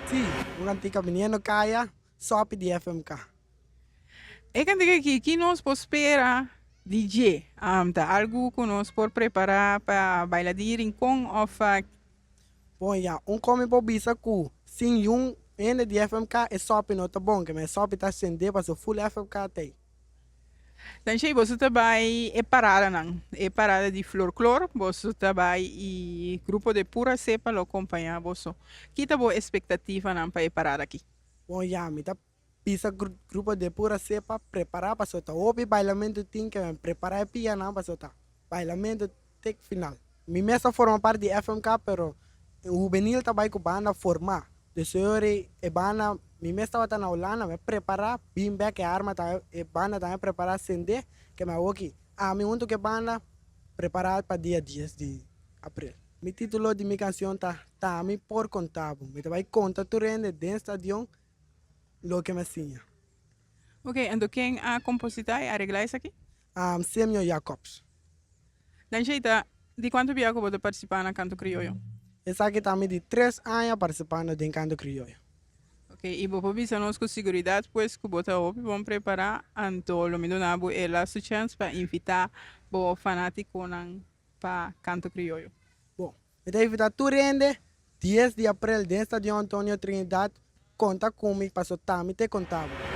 Si, un kantika Biniendo Kaya, Sòpi di FMK. E kantika aki, ki nos por spera di dje? Ta algu ku nos por prepará pa baila di Rincon òf? Bon ya, un kon mi por bisa ku sin yun hende di FMK e sòpi no ta bon, keme e sòpi ta sendé pasobra ful FMK ta ei. Danshei, boso ta bai e paradanan, e parada di florklor, boso ta bai i grupo de Pura Cepa lo kompañá boso. Ki ta bo espektativanan pa e parada aki? Bon ya, mi ta bisa grupo de Pura Cepa prepará pasobra ta hopi bailamentu tin ke men prepará e pianan pasobra ta bailamentu te final. Mi mes ta forma parti di FMK pero hubenil ta bai ku banda formá. Dus e e banda mi mes tabata na Hulanda, mi a prepará bin bek e arma tambe e banda tambe a prepará sendé ke mi awoki ami huntu ku e banda prepará pa dia 10 di aprel. Mi título di mi kanshon ta T'ami por konta bo. Mi ta bai konta tur hende den stadion loke mi a siña. Ok, anto ken a kompositá i areglá esaki? Semio Jacobs. Danshita, di kuantu bia ku bo ta partisipá na Kanto Krioyo? Esaki ta mi di tres aña partisipando den Kanto Krioyo. Ok, i bo por bisa nos ku siguridat pues ku bo ta hopi bon prepará, anto lo mi duna bo e lastu chèns pa invitá bo fanátikonan pa Kanto Krioyo. Bon, mi ta invitá tur hende 10 di aprel den Stadion Antonio Trinidad konta ku mi paso t'ami te konta bo.